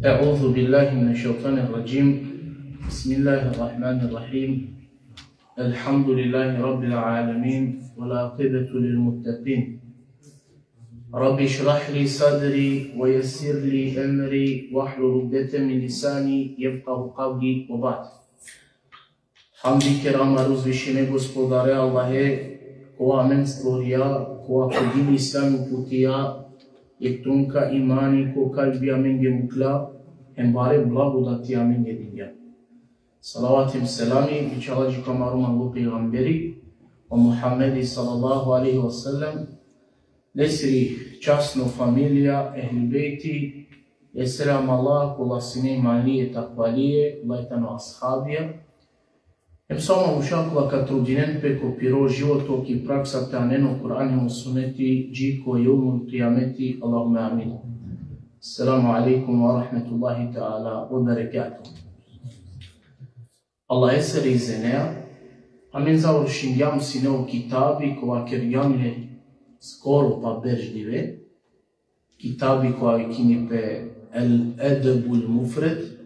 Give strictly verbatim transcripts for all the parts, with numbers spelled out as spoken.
أعوذ بالله من الشيطان الرجيم. بسم الله الرحمن الرحيم. الحمد لله رب العالمين، والعاقبة للمتقين. رب اشرح لي صدري ويسر لي أمري واحلل عقدة من لساني يفقه قولي، وبعد. Hamdi kera amare uzvišime Gospodare Allahe, kova amen stvorija, kova ko dini islam uputija, jek trunka imani ko kalbi amenge mukhlja, hem bare blagodati amenge dinja. Salavat hem selami bičhalaja dži ko amaro manglo pejgamberi, o Muhammedi sallallahu alejhi ve sellem, lesiri časno familija, ehli bejti, e selam Allah, kola sine imanlije, takvalije, ola tano ashabija. Hem sa o manuša kola ka trudinen pe ko piro životo ki praksa te anen o Kur'ani hem o suneti dži ko jevmul kijameti, Allahumme amin. Selamu alejkum ve rahmetullahi teala ve berekatuhu. Allahesere izinea, amen završingjam sine o kitabi kova kergjam le skoro pa berš dive, kitabi kova vikini pe El Edebul Mufred,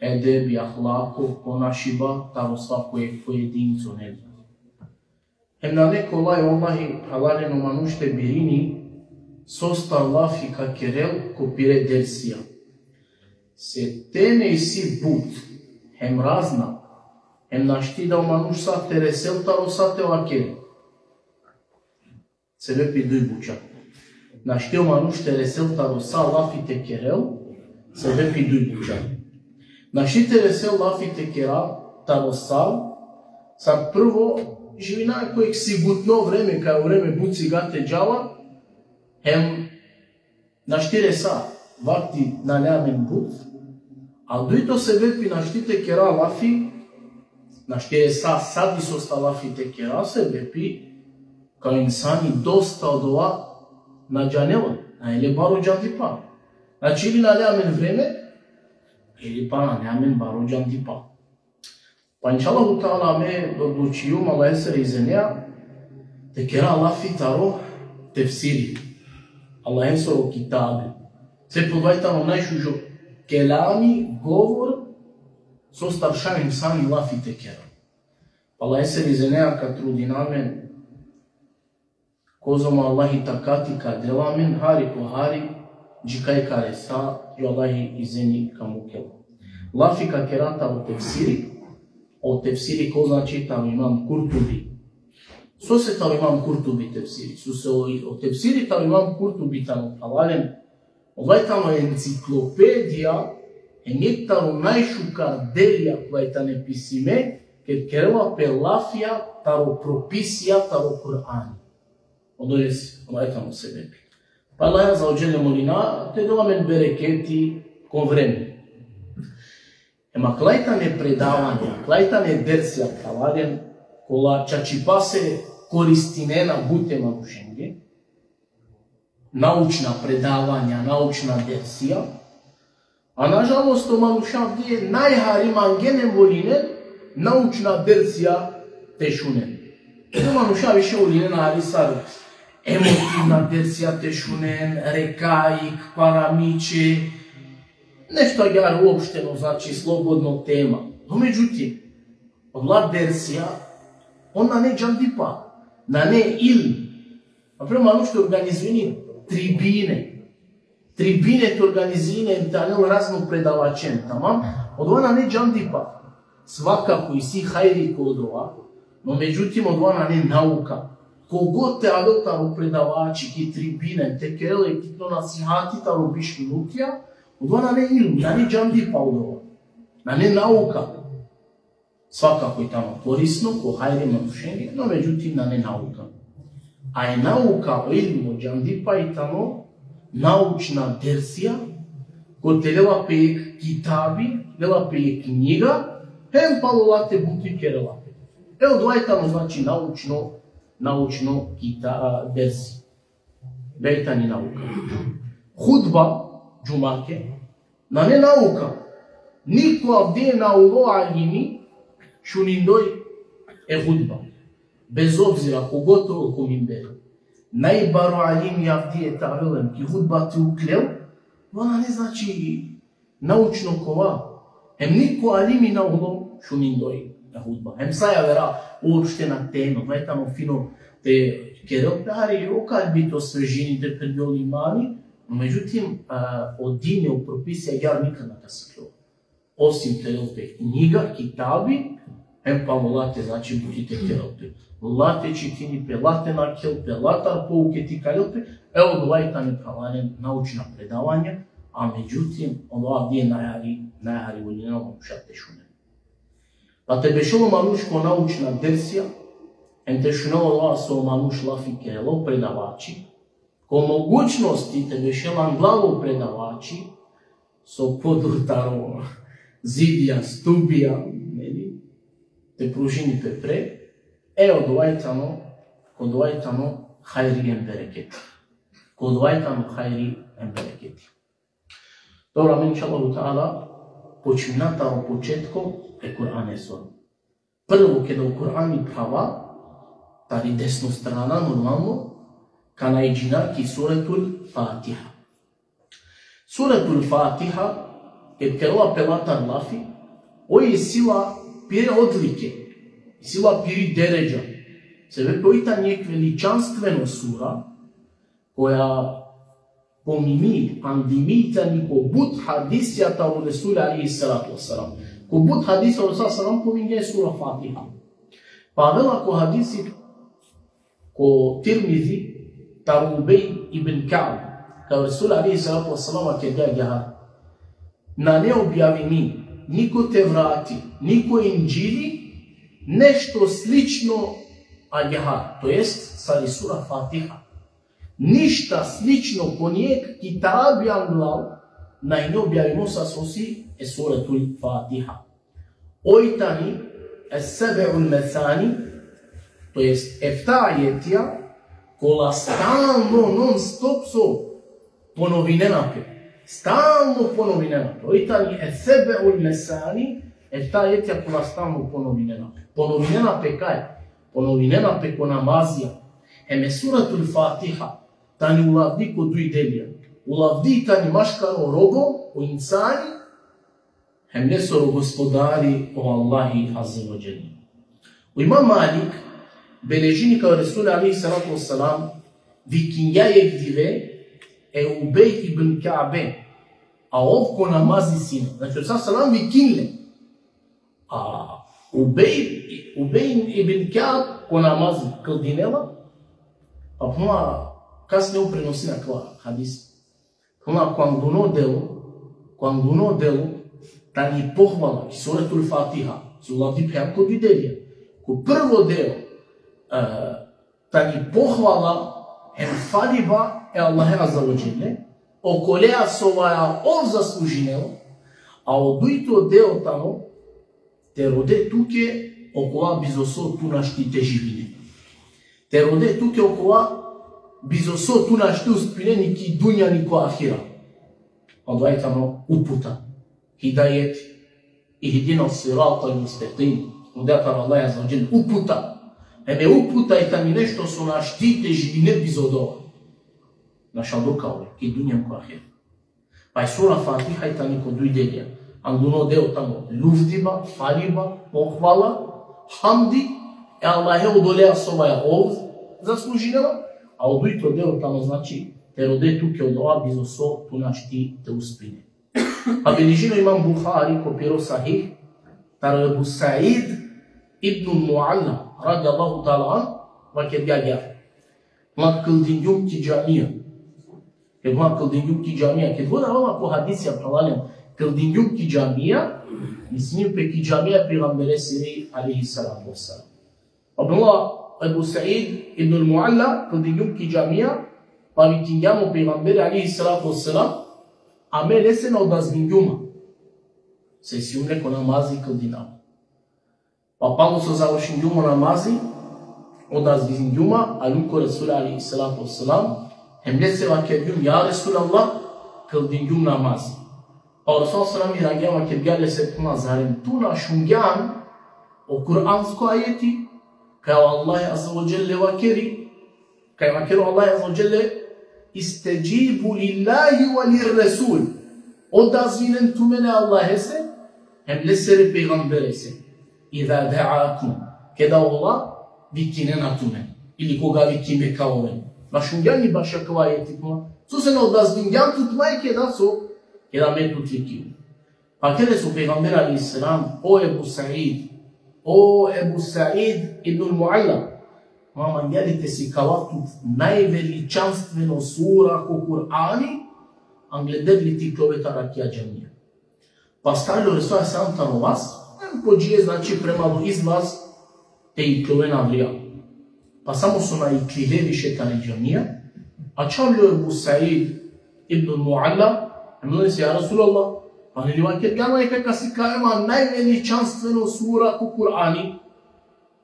edebi, ahlako, ponašiba taro svako jek pojedinco, neli. Hem nane kolaj, vallahi, phralalen, o manuš te birini sostar lafi ka kerel ko pire dersija. Se teme isi but, hem razna, hem našti da o manuš sa te resel taro sa te vakerel. Sebepi duj buča. Našti o manuš te resel taro sa lafi te kerel, sebepi duj buča. Našti te resel lafi te kera taro sa, sar prvo, živina ko jek sigutno vreme, kaj o vreme but sigate džala, hem našti resa, vakti nane amen but, a dujto sebepi našti te kera lafi, našti resa sa disostar lafi te kera, sebepi kaj o insani dosta odova na džanela, nane le baro džandipa. Znači, ili nane amen vreme, ili pa nane amen baro džandipa. Pa inšallahu teala, me odlučijum Allahesere izinea te kera lafi taro tefsiri Allahesoro kitabi. Se podvaj tano najšužo kelami, govor, sostar šaj o insani lafi te kera. Pa Allahesere izinea ka trudina amen, kozom o Allahi takati ka del amen, hari ko hari, dži kaj ka resa, dži o Allahi izini ka mukel. Lafi ka kera taro tefsiri, o tefsiri ko, znači, taro Imam Kurtubi. Sose taro Imam Kurtubi tefsiri? Sose o, o tefsiri taro Imam Kurtubi tano, phralalen, Odova tano enciklopedija, hem jek taro najšukar delija koja tane pisime, ked kerela pe lafija taro propisija taro Kur'ani. Odolese, odova tano sebepi. Pa Allah azze ve dželle molina te del amen bereketi ko vreme. Ema, akala tane predavanja, akala tane dersija, phralalen, kola čačipase koristinena but e manušenge, naučna predavanja, naučna dersija, a nažalost o manuša avdive najhari mangena hem volinen naučna dersija te šunen. O manuša više volinen hari sar emotivna dersija te šunen, rekaik, paramiće, nešto agjaar uopšteno, znači, slobodno tema. No međutim, odola dersija, on nane džandipa, nane ilm. Na primer, manuš te organizini tribine. Tribine te organizini, te anel razno predavačen, tamam? Odova nane džandipa. Svakako isi hajri ko odova, no međutim, odova nane nauka. Kogod te avel taro predavači ki tribine, te kerel jekh tikno nasihati taro biš minutija, odova nane ilm, nane džandipa odova. Nane nauka. Svakako i tano korisno, ko hajri manušenge, no međutim nane nauka. A e nauka, o ilm, o džandipa i tano naučna dersija, kote lela pe jekh kitabi, lela pe jekh knjiga, hem palo late buti kerela pe. E, odova i tano, znači, naučno, naučno kita-, dersi. Odova i tani nauka. Hutba džumake nane nauka. Niko avdive na ulo alimi šunindoj e hutba. Bez obzira kogod te ol ko minberi. Najbaro alimi avdive te avel hem ki hutba te uklel, odova nane, znači, Naučno kova. Hem niko alimi na ulo šunindo i e hutba. Hem sa javera uopšte na tema. Vaj tano fino te kerel pe, hari, okal bi te osvežini, te pridobel imani. Međutim, a, o dini, o propisija agjaar nikad na ka sikljola. Osim te lel pe knjiga, kitabi, hem palo late, znači, buti te kerel pe. Late čitini pe, late nakhel pe, latar pouke te ikalel pe, e odova i tane, phralalen, naučna predavanja, a međutim, odova avdive najhari, najhari volinena o manuša te šunen. Pa te bešel o manuš ko naučna dersija, hem te šunel odova so o manuš lafi kerela, o predavači, ko mogućnosti te bešel anglal o predavači, so ko dur taro zidija, stubija, neli, te pružini pe pre, e, odova i tano, odova i tano hajri hem bereketi. Odova i tano hajri hem bereketi. Dobro, amen, inšallahu ta'ala, počmina taro početko e Kur'aneso. Prvo, keda o Kur'ani prava, tari desno strana, normalno, ka naiđina ki Suretul Fatiha. Suretul Fatiha, ked kerela pe latar lafi, oj isi la pire odlike, isi la piri deredža. Sebepi oj tani jekh veličanstveno sura, koja pomini, andimi tani ko but hadisija taro Resul alejhi salatu vesselam. Ko but hadisija o Resul sallallahu alejhi ve sellem pomingja e sura Fatiha. Pa avela ko hadisi ko Tirmizi, taro Ubej ibn Ka'b, kaj o Resul alejhi salatu vesselam vakergja agjaar: Nane objavimi, ni ko Tevrati, ni ko Indžili, nešto slično agjaar, to jest sar i sura Fatiha. Ništa slično ko nijekh kitabi anglal nane objavimo sar so si e Suretul Fatiha. Oj tani es-seb'ul mesani, to jest efta ajetija, kola stalno, non stop so ponovinena pe. Stalno ponovinena pe. Oj tani es-seb'ul mesani, efta ajetija kola stalno ponovinena pe. Ponovinena pe kaj? Ponovinena pe ko namazija. Hem e Suretul Fatiha tani ulavdi ko duj delija. Ulavdi tani maškaro robo, o insani, hem lesoro gospodari o Allahi azze ve dželle. O Imam Malik beležini kaj o Resul alejhi salatu vesselam vikingja jekh dive e Ubej ibn Ka'be, a ov ko namazi sine. Znači, o Resul selam vikinle. A Ubej, Ubej ibn Ka'b ko namazi kldinela, a puna kasnije ov prenosini akava hadis. Puna ko angluno delo, ko angluno delo, tani pohvala, ki Suretul Fatiha, so ulavdi pe ko duj delija. Ko prvo delo, e, tani pohvala hem faliba e Allahe azze ve dželle, okolea sovaja ov zaslužinela, a o dujto deo tano, te rode tuke okova bizo so tu našti te živine. Te rode tuke okova bizo so tu našti uspine ni ki dunja ni ko ahira. Odova i tano uputa, hidajeti. Ihdina siratal mustekim. Odova taro Allah azze ve dželle uputa. Hem e uputa i tani nešto so našti te živine bizo odova. Našaldo ka ove, ki dunja hem ko ahira. Pa i sura Fatiha i tani ko duj delija. Angluno deo tano luvdiba, faliba, pohvala, hamdi, e Allahe odolea sovaja ov zaslužinela, a o dujto deo tano, znači, te rode tuke odova bizo so tu našti te uspine. Pa beležini o Imam Buhari ko piro Sahih, taro Ebu Said ibn Mualla, radijallahu ta'ala anhu, vakergja agjaar: Ma kldingjum ki džamija. Ked ma kldingjum ki džamija. Ked god avela ko hadisija, phralalen, kldingjum ki džamija, mislini pe ki džamija e pejgamberesiri alejhi salatu vesselam. Abdullah Ebu Said ibn al-Mualla, kldingjum ki džamija, pa vikingjam o pejgamberi alejhi salatu vesselam, a me lese na odazvingjum. Se sijum le ko namazi kldinava. Pa palo so završingjum o namazi, odazvingjum, aljum ko Resul alejhi salatu vesselam, hem lese vakergjum: Ja Resulallah, kldingjum namazi. Pa o Resul sallallahu alejhi ve sellem irangja, vakergja lese: Puna, zarem tu na šungjan o kuransko ajeti, kaj o Allah azze ve dželle vakeri, kaj vakeri o Allah azze ve dželle: Istedžibu lillahi ve lir-resul. Odazvinen tumen e Allahese, hem lesere pejgamberese. Iza da'akum, keda ola vikinena tumen. Ili koga vikinena ka oven. Na šungjan li baš akava ajeti tma? Sose na odazvingjan tut ma keda so, keda me tut vikinava. Pa vakerela o pejgamber alejhi selam, o Ebu Said, o Ebu Said ibn al-Mualla, ma mangea li te sikavav tut najveličanstveno sura ko Kur'ani, angleder li te iklove tari akija džamija. Pa stari o Resul alejhi selam taro vas, em po džije, znači, prema o izlaz te iklove avrial. Pa samo so na iklile više tari džamija, ačhavgja o Ebu Said ibn Mualla, em vakerela lese: Ja Resulallah, pa neli vakergjan kaj ka sikave ma najveličanstveno sura ko Kur'ani?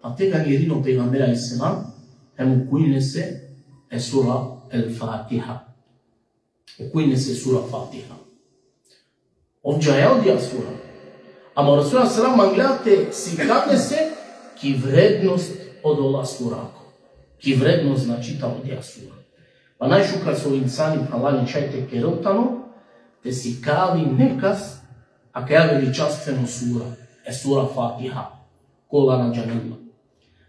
Pa tegani irini o pejgamber alejhi selam, em okujini lese e sura El-Fatiha. Okujini lese sura Fatiha. Ov džanea odija sura. Ama o Resul alejhi selam mangla te sikavi lese ki vrednost odola surako. Ki vrednost, znači, taro odija sura. Pa najšukar so insani, phralalen, šaj te kerel tano, te sikavi nekas akaja veličanstveno sura, e sura Fatiha, kola na džanela.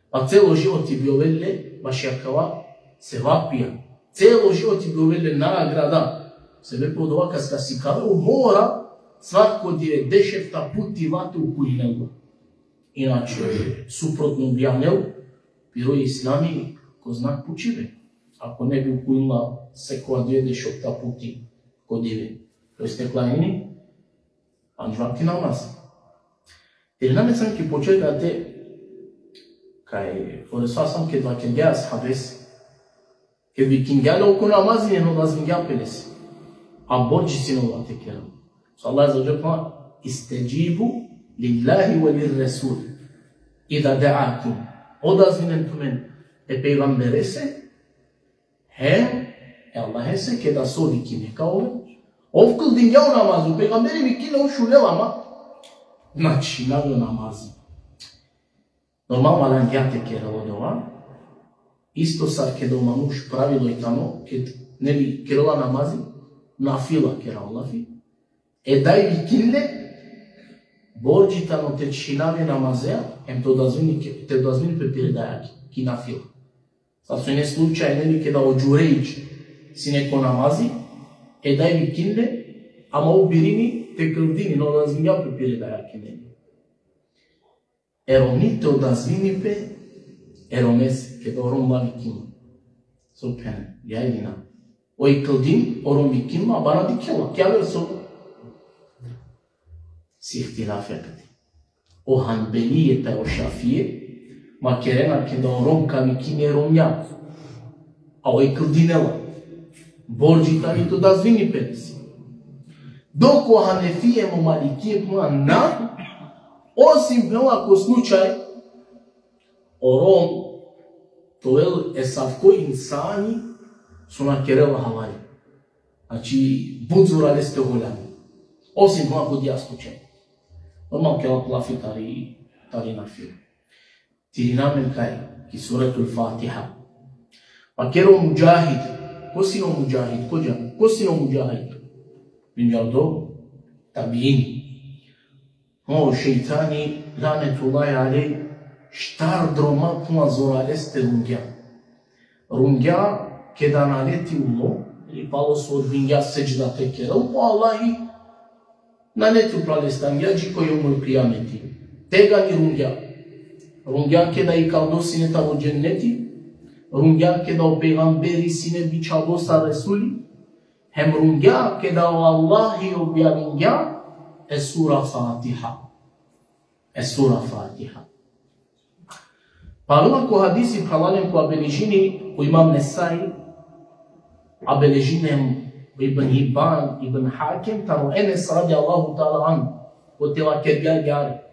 Pa celo životi bi ovel le baši akava sevapija. Celo životi bi ovel le nagrada. Sebepi odova kas ka sikave, ov mora svako dive dešefta puti vate okujinel la. Inače, suprotno bi anel piro islami ko znak pučibe. Ako ne bi okujinela sekova dive dešefta puti ko dive. To jest te klanini pandž vakti namaz. Te irina amen samo ki početak, kaj o Resul samo keda vakergja ashabese, keda vikingja le ko namazi, na odazvingja pe lese. A bordži sine ola te kerel. So Allah azze ve dželle: Istedžibu lillahi ve lir-resul iza da'akum. Odazvinen tumen e pejgamberese, hem e Allahese keda so vikingja ka oven. Ov kldingja o namazi, o pejgamberi vikinela, ov šunela, ama na čhinavela o namazi. Normalno, valjangja te kerel odova. Isto sar keda o manuš, pravilo i tano, keda, neli, kerela namazi, nafila kera o lafi. E daj vikinle, bordži tano te čhinavi namazea, em te odazvini, te odazvini pe pire dajake ki nafila. Sar so ine slučaj, neli, keda o Džurejdž sine ko namazi, e daj vikinle, ama ov birini te kldini, na odazvingja pe pire dajake, neli. E romni te odazvini pe e romese, keda o Rom la vikinla. So phene, ja ili na? Oj kldin, o Rom vikinla, ama na dikhela, ki avel so. Si ihtilaf akate. O Hanbelije, taj o Šafije, vakerena keda o Rom ka vikini e romnja, a oj kldinela, bordži tani te odazvini pe lese. Dok o Hanefije em o Malikije, phenena na, osim, phenena, ko slučaj o Rom te ovel esavko insani so na kerela halali. Znači, but zorale leste holjani. Osim, phenena, ko odija slučaj. Normalno, keda lafi tari, tari nafila. Te irina amen kaj, ki Suretul Fatiha. Pa vakerel o Mudžahid. Ko sine o Mudžahid? Ko džan-, ko sine o Mudžahid? Pindžardo tabiini. O šejtani, lanetullahi alejh, štar droma, phenena, zorale leste rungja. Rungja, keda naleti ulo, ili palo so odbingja sedžda te kerel, o Allahi naleti upral leste, angja dži ko jevmul kijameti. Tegani rungja. Rungja keda ikaldo sine taro dženneti. Rungja keda o pejgamberi sine bičhaldo sar Resuli. Hem rungja keda o Allahi objavingja e sura Fatiha. E sura Fatiha. Palo ko hadisi, phralalen, kova beležini o Imam Nesai, a beležini hem Ibn Hibban, Ibn Hakim, taro Enes radijallahu ta'ala anhu, kote vakergja agjaar.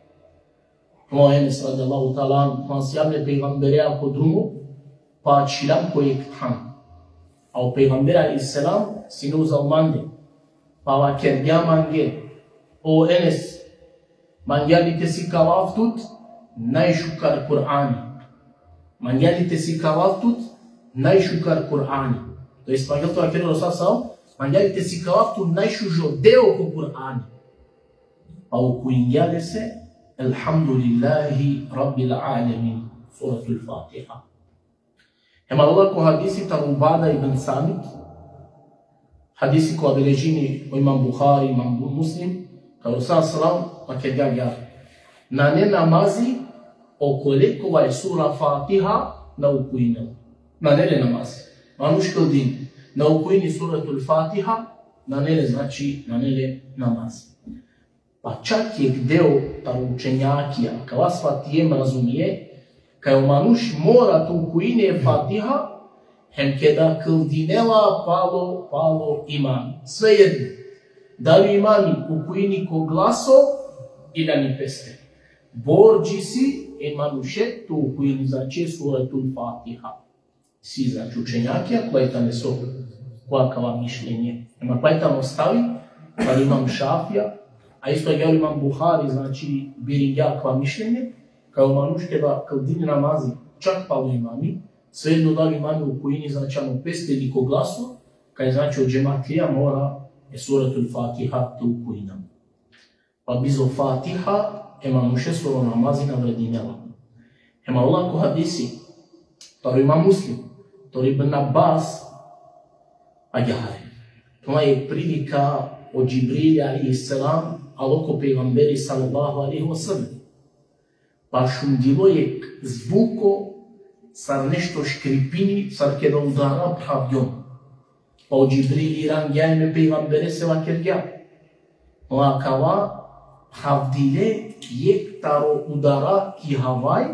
O Enes radijallahu ta'ala anhu, phenela: Sijam le pejgamberea ko drumo, pa ačhilam ko jekh than. A o pejgamber alejhi selam sine uzal mande. Pa vakergja mange: O Enes, mangea li te sikavav tut najšukar Kur'ani? Mangea li te sikavav tut najšukar Kur'ani? To jest, mangel te vakerel o Resul sallallahu alejhi ve sellem, Mangja li te sikavav tu najšužo deo ko Kur'ani. Pa ukuingja lese, Elhamdulillahi Rabbil Alamin, Suratul Fatiha. Hem avela ko hadisi taro Ubada ibn Samit, hadisi kova beležini o imam Buhari, imam Muslim, kaj o Resul sallallahu alejhi ve sellem vakergja agjaar: Nane namazi okole kova e sura Fatiha na ukuinel. Nane le namazi. Manuš kildini, na ukuini Suratul Fatiha, nane le, znači, nane le namazi. Pa čak jekh deo taro učenjakija, kava svatije hem razumije, kaj o manuš mora te ukuini e Fatiha, hem keda kildinela palo, palo imami. Svejedno, dali imami ukuini ko glaso ili ani peste. Bordži si e manuše te ukuini, znači, e Suratul Fatiha. Si, znači, učenjakija, kola tane so, ko akava mišljenje. Ema kola tano stavi, taro imam Šafija, a isto agjaar imam Buhari, znači, biringja akava mišljenje, kaj o manuš keda kildini namazi, čak palo imami, svejedno dali imami ukuini, znači, ano peste ili ko glaso, kaj, znači, o džematlija mora e Suratul Fatiha te ukuini. Pa bizo Fatiha e manušesoro namazi na vredinela. Hem avela ko hadisi taro imam Muslim, taro Ibn Abbas, agjaar: Tano jekh prilika, o Džibril alejhi selam alo ko pejgamberi sallallahu alejhi ve sellem. Pa šundilo jekh zvuko, sar nešto škripini, sar keda udara phravdjon. Pa o Džibril irangja hem e pejgamberese vakergja: Akava phravdile jekh taro udara ki havaj,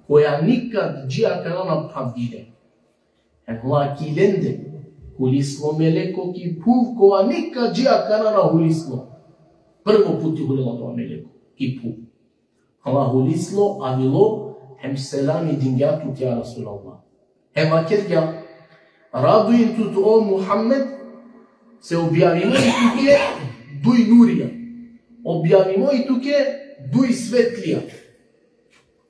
koja nikad dži akana na phravdile. Hem ola ki lende hulislo meleko ki phuv, kova nikad dži akana na hulislo. Prvo puti hulela odova meleko ki phuv. Ola hulislo, avilo, hem selami dingja tut, ja Resulallah. Hem vakergja: Radujem tut, o Muhammed, se objavimo i tuke duj nurija. Objavimo i tuke duj svetlija.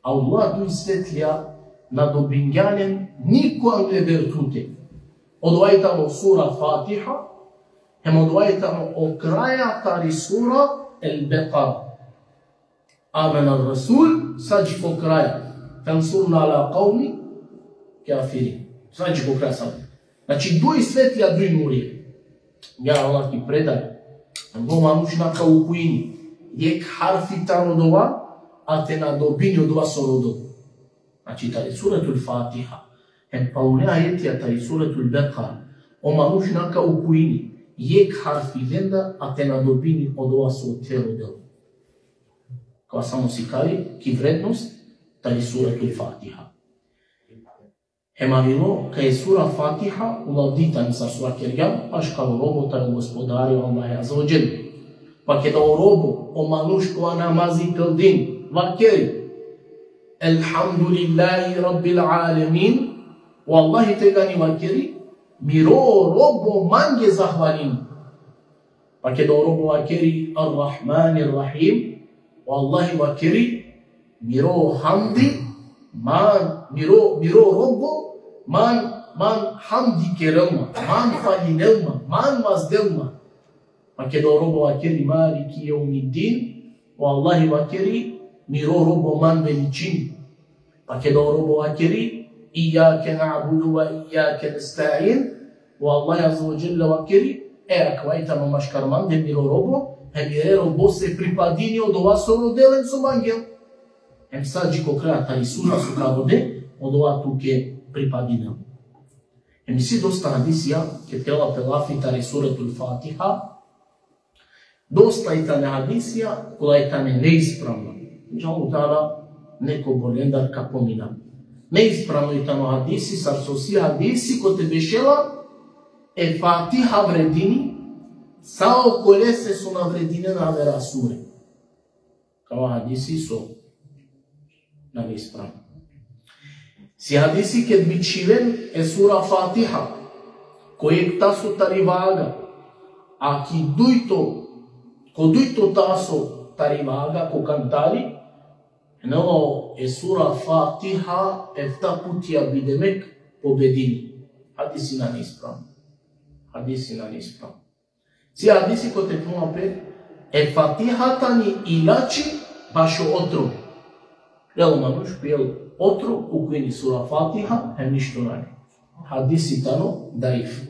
A ola duj svetlija na dobingja len niko angleder tute. Odova i tano sura Fatiha, hem odova i tano o kraja tari sura El-Bekara. آمن الرسول, sa dži ko kraja. فانصرنا على القوم الكافرين. Sa dži ko kraja sa. Znači, duj svetlija, duj nurija. Ja, Allah ki predaj. Ando manuš na ka ukuini jekh harfi taro dova, a te na dobini odova so rodel. Znači, tari Suratul Fatiha. Hem pa une ajetija tari Suratul Bekara. O manuš na ka ukuini jekh harfi lenda, a te na dobini odova so te rodel. Kava samo sikavi ki vrednost tari Suratul Fatiha. Hem avilo kaj e sura Fatiha ulavdi tani, sar so vakergjam, bašo kalo robo taro Gospodari o Allahi Azze ve Dželle. Pa keda o robo, o manuš kova namazi kildini, vakeri: Elhamdulillahi Rabbil Alemin, o Allahi tegani vakeri: Miro robo mange zahvalini. Pa keda o robo vakeri: Ar-Rahmani Rahim, o Allahi vakeri: Miro hamdi, man, miro, miro robo, man, man hamdi kerel ma, man falinel ma, man vazdel ma. Pa keda o robo vakeri: Maliki jevmiddin, o Allahi vakeri: Miro robo man veličini. Pa keda o robo vakeri: Ijjake na'budu ve ijjake nesta'in, o Allahi Azze ve Dželle vakeri: E, akava i tano maškar mande, miro robo, hem mire robose pripadini odova so rodel hem so mangel. Hem sa dži ko kraja tari sura so ka rode, odova tuke pripadinel. Hem isi dosta hadisija, ked kerela pe lafi tari Suratul Fatiha, dosta i tane hadisija kola i tane neispravna. Inšallahu teala, nekobor lendar ka pomina. Neispravno i tano hadisi, sar so si hadisi kote bešela e Fatiha vredini sa okolese so na vredinena avera sure. Kava hadisi so nane ispravno. Si hadisi ked bičiven e sura Fatiha ko jekh taso tari vaga, a ki dujto, ko dujto taso tari vaga, ko kantari, nela e sura Fatiha efta putija bi demek pobedini. Hadisi nane ispravno. Hadisi nane ispravno. Si hadisi kote phenela pe, e Fatiha tani ilači bašo otrov. Lel manuš pijel otrov, ukvini sura Fatiha, hem ništo nane. Hadisi tano daif.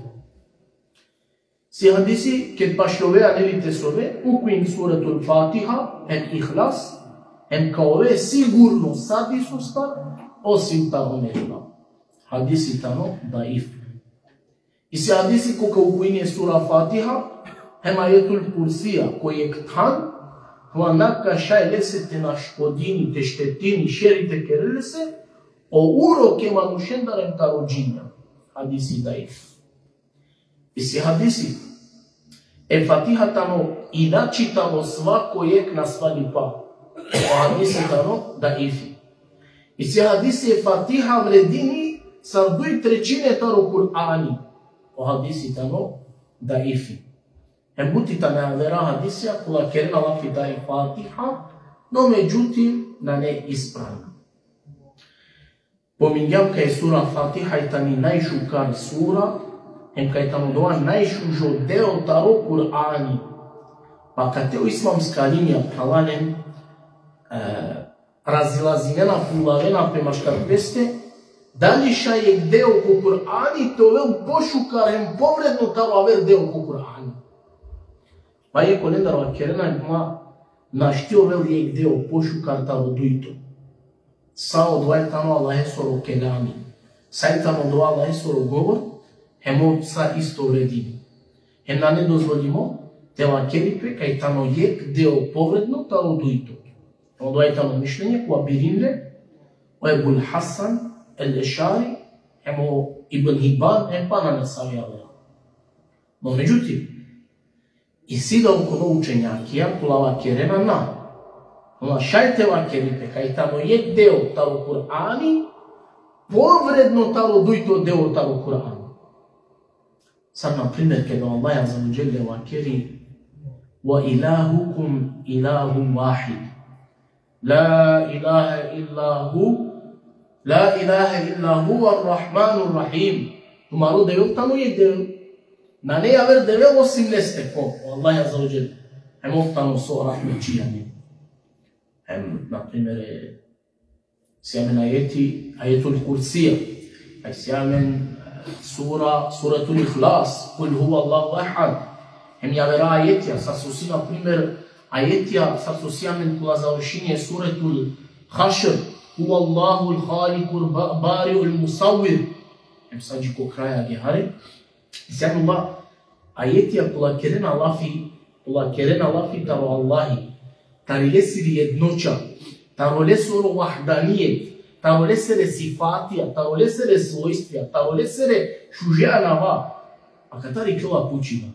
Si hadisi, ked pašljove, a neli te sove, ukvin suratul Fatiha, hem Ihlas, hem ka ove sigurno sa disostar, osim taro meriba. Hadisi tano daif. Isi hadisi, ko ka ukvini e sura Fatiha, hem Ajetul Kursija, ko jekh than, hlana ka šaj lese te naškodini, te štetini, šeri te kerel lese, o uroke manušendar hem taro džinja. Hadisi daif. Isi hadisi, e Fatiha tano ilači taro svako jekh nasvalipa. O hadisi tano daifi. Isi hadisi, e Fatiha vredini sar duj trećine taro Kur'ani. O hadisi tano daifi. Hem buti tane avera hadisija kola kerena lafi tari Fatiha, no međutim nane ispravna. Pomingjam kaj sura Fatiha i tani najšukar sura, hem kaj tano dova najšužo deo taro Kur'ani. Pa kate o islamska linija, phralalen, e, razilazinena, fulavena pe maškar peste, dali šaj jekh deo ko Kur'ani te ovel pošukar hem povredno taro aver deo ko Kur'ani. Pa jekh olendar vakerena, ma našti ovel jekh deo pošukar taro dujto. Sa odova i tano Allahesoro kelami. Sa i tano odova Allahesoro govor, hem ov sa isto vredini. Hem nane dozvolimo te vakeri pe kaj tano jekh deo povredno taro dujto. Odova i tano mišljenje kova birin le o Ebul Hasan el-Ešari, hem o Ibn Hibban, hem pana nesave avera. No međutim, isi da okola učenjakija kola vakerena na. Ona šaj te vakeri pe kaj tano jekh deo taro Kur'ani povredno taro dujto deo taro Kur'ani. Sar, na primer, keda Allah azze ve dželle vakeri: "Ve ilahukum ilahun vahid. La ilahe illa hu, la ilahe illa huve rahmanur rahim." Tumaro Devel tano jekh Devel. Nane aver Devel osim leste, ko? O Allah azze ve dželle. Hem ov tano so rahmetčija. Hem, na primer, e, si amen ajeti, Ajetul Kursija. Aj si amen, e, sura, Suratul Ihlas, Kul huvallahu ehad. Hem javera ajetija, sar so si, na primer, ajetija, sar so si amen kola završini e Suratul Hašr, Huvallahul halikul ba-, bariul musavvir. Hem sa dži ko kraj agjaar. Isi amen ola ajetija kola kerena lafi, kola kerena lafi taro Allahi, tari lesiri jednoća, taro lesoro vahdanijet, taro lesere sifatija, taro lesere svojstvija, taro lesere šuže anava. Akatar ikljola pučiba.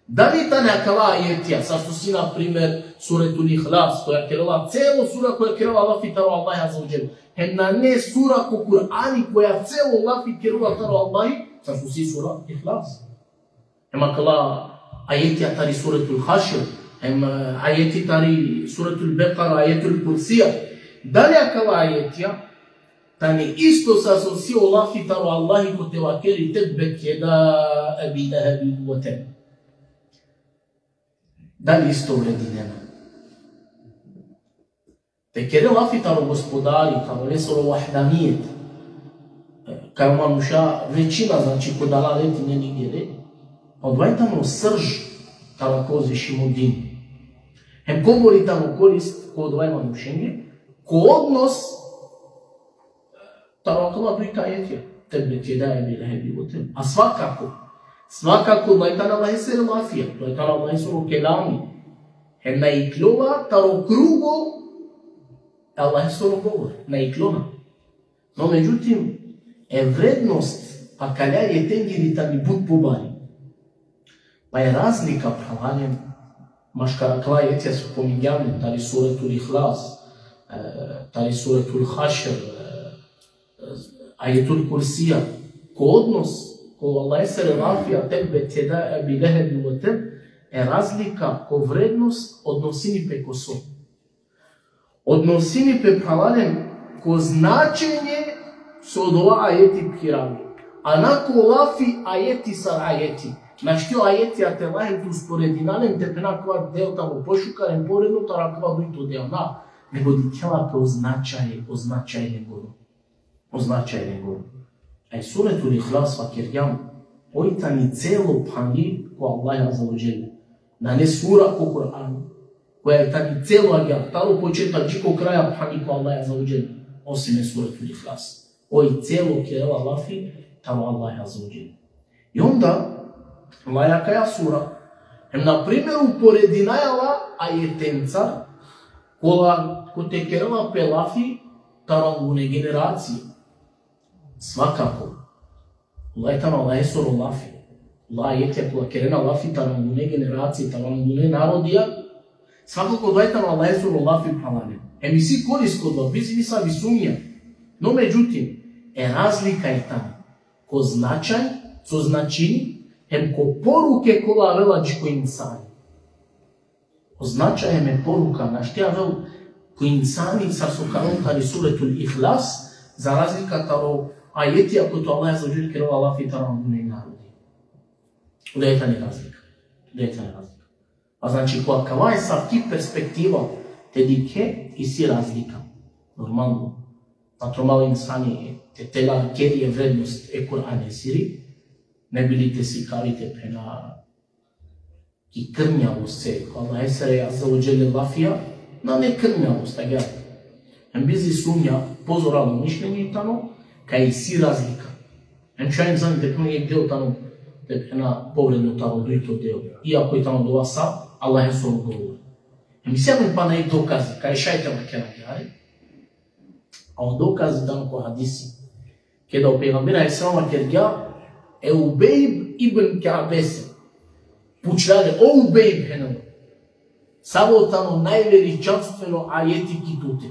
Dali tane akala ajetija, sar so si, na primer, Suratul Ihlas, koja kerela celo sura, koja kerela lafi taro Allah azze ve dželle. Hem nane sura ko Kur'ani koja celo lafi kerela taro Allahi, sar so si sura Ihlas. Hem akala ajetija tari Suratul Hašr, hem, e, ajeti tari Suratul Bekara, Ajetul Kursija. Dali akala ajetija tane isto sar so si o lafi taro Allahi kote vakeri: "Tebbet jeda Ebi Lehebin ve tebb." Dali isto vredinena? Te kere lafi taro Gospodari, taro lesoro vahdanijet, kaj o manuša većina, znači, ko dalaleti neli gele, pa odova i tano srž taro ko uzvišimo din. Hem kobor i tano korist ko odova manušenge, ko odnos taro akala dujta ajetija. Tebbet jeda Ebi Lehebin ve tebb. A svakako, svakako, odova i tano Allahesere lafija, odova i tano Allahesoro kelami. Hem na ikljola taro krugo e Allahesoro govor. Na ikljola. No međutim, e vrednost akale ajetengiri tani but pobari. Pa e razlika, phralalen, maškar akala ajetija so pomingjam, tari Suratul Ihlas, e, tari Suratul Hašr, e, Ajetul Kursija, ko odnos, ko Allahesere lafija, tebbet jeda Ebi Lehebin ve tebb, e razlika ko vrednost odnosini pe ko so. Odnosini pe, phralalen, ko značenje so odova ajeti phiravi. A na ko lafi ajeti sar ajeti. našti o ajetija te la hem te usporedina le hem te phena akava deo tano pošukar hem povredno taro akava dujto deo, na, nego dikhela pe o značaj, o značaj lengoro. O značaj lengoro. A i Suretul Ihlas vakergjam, oj tani celo phandi ko Allah Azze ve Dželle. Nane sura ko Kur'an, koja tani celo agjaar, taro početak dži ko kraja phandi ko Allah Azze ve Dželle, osim e Suretul Ihlas. Oj celo kerela lafi taro Allah Azze ve Dželle. I onda, laja akaja sura, hem na primer uporedinaja la ajetencar, kola, kote kerela pe lafi taro angune generacije. Svakako, ola tano Allahesoro lafi. Ola ajetija kola kerena lafi taro angune generacije, taro angune narodija, svakako ola tano Allahesoro lafi, phralalen. Hem isi korist ko odova, bizi nisavi sumnja. No međutim, e razlika i tani ko značaj, so značini, hem ko poruke kola avela dži ko insani. O značaj hem e poruka našti avel ko insani sar so ka avel tari Suretul Ihlas, za razlika taro ajetija kote o Allah Azze ve Dželle kerela lafi taro angune narodija. Odoja tani razlika. Odoja tani razlika. A znači, ko akava asavki perspektiva te dikhe, isi razlika. Normalno. Na tromal insani te, te largeri e vrednost e Kur'anesiri, ne bi li te sikavi te phena ki krnjavost, se ko Allahesere Azze ve Dželle lafija nane krnjavost, agjaar. Hem bizi sumnja, pozoralo mišljenje tano kaj isi razlika. Hem šaj insani te phena jekh deo tano, te phena, povredno taro dujto deo, iako i tano dova sa Allahesoro govor. Hem isi amen pana i dokazi kaj šaj te vakera agjaar. A o dokazi tano ko hadisi. Keda o pejgamberi alejhi selam vakergja e Ubejb ibn Ka'bese. Pučlja le: O Ubejb, phenela, savo tano najveličanstveno ajeti ki tute?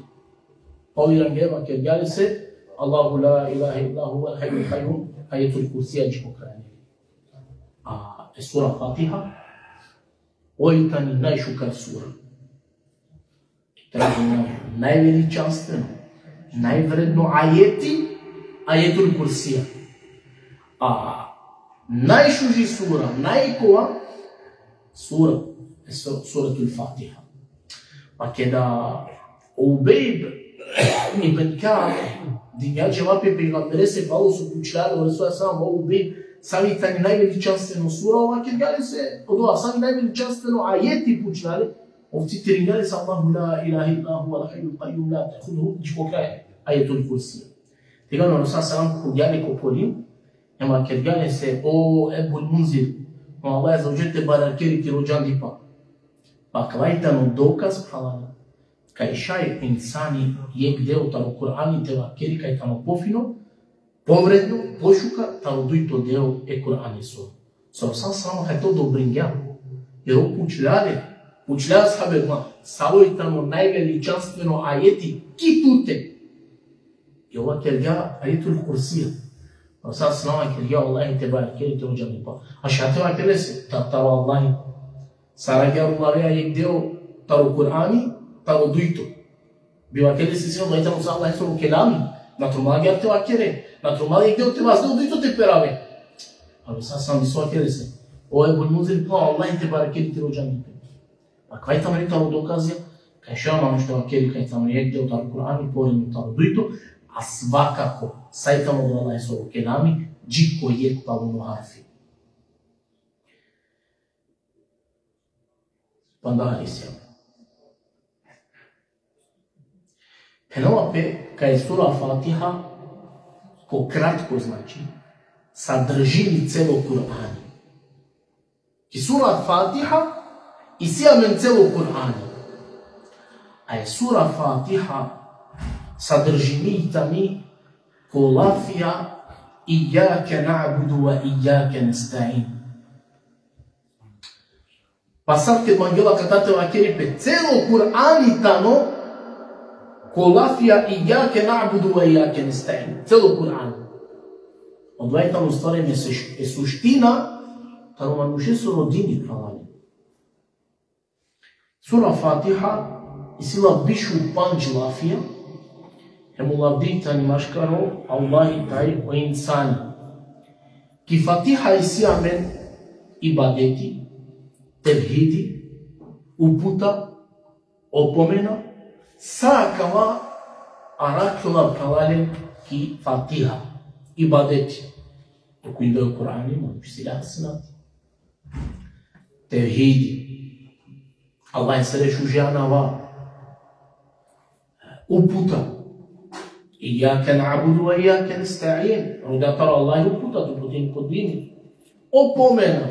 Pa o irangja, vakergja lese: Allahu la ilahe illa huvel hayyul kayyum, Ajetul Kursija dži ko kraj. A e sura Fatiha, oj tani najšukar sura. Tražim najveličanstveno, najvredno ajeti, Ajetul Kursija. A najšuži sura, najkova sura, e su-, Suratul Fatiha. Pa keda o Ubejb ibn Ka'b dingja dževapi e pejgamberese, palo so pučlja le o Resul sallallahu alejhi ve sellem: O Ubejb, savi tani najveličanstveno sura? Ov vakergja lese odova: Savi najveličanstveno ajeti? Pučlja le. Ov citiringja lese: Allahu la ilahe illa huvel hayyul kayyum la te'huzuhu, dži ko kraj, Ajetul Kursija. Tegani o Resul sallallahu alejhi ve sellem khuvgja le ko kolin, hem vakergja lese: O Ebul Munzir, o Allah Azze ve Dželle te barakeri tiro džandipa. Pa akava i tano dokaz, phralalen, kaj šaj insani jekh deo taro Kur'ani te vakeri kaj tano pofino, povredno, pošukar taro dujto deo e Kur'anesoro. So o Resul sallallahu alejhi ve sellem kaj to odobringja. Jer ov pučlja le, pučlja ashabe: Ma, savo i tano najveličanstveno ajeti ki tute? I ov vakergja: Ajetul Kursija. O Resul sallallahu alejhi ve sellem vakergja: Allahi te barakeri tiro džandipa. A šaj te vakere lese: Ta-, taro Allahi. Sar agjaar ulavea jekh deo taro Kur'ani taro dujto? Bi vakere lese: Isi, odova i tano sa Allahesoro kelami. Na tromal agjaar te vakere. Na tromal jekh deo te vazde, o dujto te perave. A o Resul sallallahu alejhi ve sellem so vakere lese: O Ebul Munzir, pa Allahi te barakeri tiro džandipe. Akava i tano jekh taro dokazija kaj šaj manuš te vakeri kaj tano jekh deo taro Kur'ani povredno taro dujto, a svakako sa i tano o Allahesoro kelami, dži ko jekh paluno harfi. Panda hadisija. Phenela pe kaj sura Fatiha, ko kratko, znači, sadržini celo Kur'ani. Ki sura Fatiha isi amen celo Kur'ani. A e sura Fatiha sadržini tani ko lafija: Ijjake na'budu ve ijjake nesta'in. Pa sar ked mangela kate te vakeri pe, celo Kur'ani tano ko lafija: Ijjake na'budu ve ijjake nesta'in. Celo Kur'ani. Odova i tano u stvari e su-, e suština taro manušesoro dini, phralalen. Sura Fatiha isi la biš u pandž lafija, hem o lavdi tani maškaro Allahi taj o insani. Ki Fatiha isi amen ibadeti, tevhidi, uputa, opomena, sa akava arakhjola, phralalen, ki Fatiha, ibadeti. Okujndo o Kur'ani, ma pisila sinat. Tevhidi. Allahesere šuži anava. Uputa. Ijjake na'budu ve ijjake nesta'in. Roda taro Allahi uputa, te uputin ko dini. Opomena.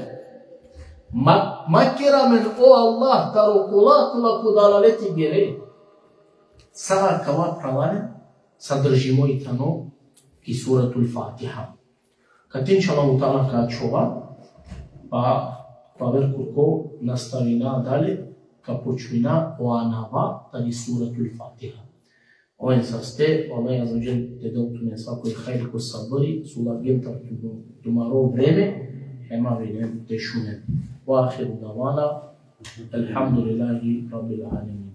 Ma, ma ker amen, o Allah, taro kola kola ko dalaleti gere. Sa akava, phralalen, sadržimo i tano ki Suratul Fatiha. Kate inšallahu ta'ala ka ačhova, pa, pa aver kurko nastavina dalje, ka počmina o anava tari Suratul Fatiha. Oven saste, o Allah azze ve dželle te del tumen svakoj hajri ko sabri, so lavgen taro tu-, tumaro vreme, hem avinen te šunen. Ve ahiru davana, elhamdulillahi rabbil alemin.